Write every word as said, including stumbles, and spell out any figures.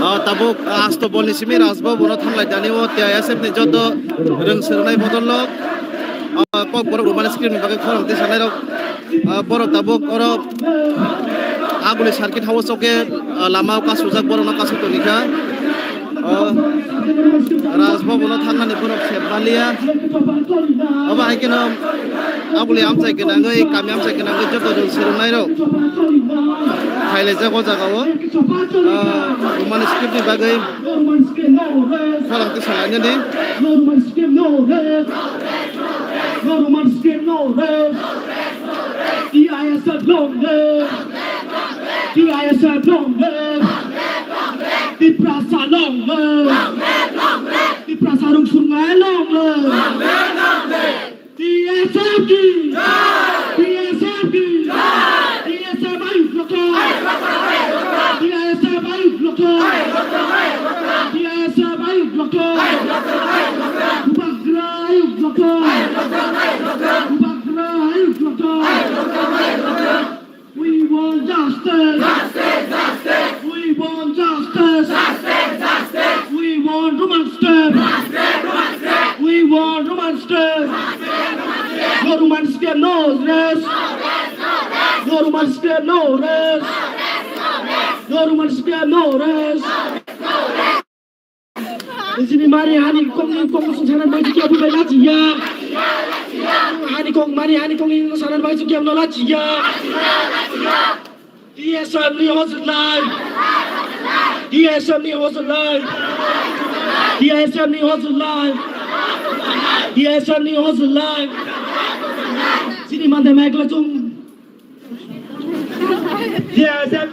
O tabuk asto bolni simi Rajbhavan o thanglai dani o T I S F ni joto rwng swrwngnai bodol rok, o kok borok rwmani script ni bagwi khorang tisanai rok, o borok tabuk oro Aguli circuit house o khe, o lama o kasujak borok no kasuk toni kha. O Rajbhavan o thangnani borok se baliya. Obo hai kheno Aguli amchai gwnangwi, kami amchai gwnangwi joto rwng swrwngnairok phailaijak o jagao. Ah, rwmani script ni bagwi khorang tisalainani. No Roman script, no rest. No Roman script, no rest. T I S F long live. T I S F long live. Tiprasa long live. Tiprasa rwng swrwngnai long live. T S F ki. T S F ki. T S F ayuk lokho. T S F ayuk lokho. T S F ayuk lokho. Bubagra ayuk lokho. Bubagra ayuk lokho. We want justice. Justice, justice. We want justice. Justice, justice. We want Roman script. Roman script, Roman script. We want Roman script. Justice, justice. No Roman script, no rest. No rest, no rest. No Roman script, no rest. No rest, no rest. No rest, no rest. Nini mari hani kok ni kok sung sana bai kya bu bai lachiya. Hani kok mari hani kok ni sana bai kya no lachiya. T S F ni hojluk lai. T S F ni hojluk lai. T S F ni hojluk lai. T S F ni hojluk lai. Sini mande mai kla chung. T S F.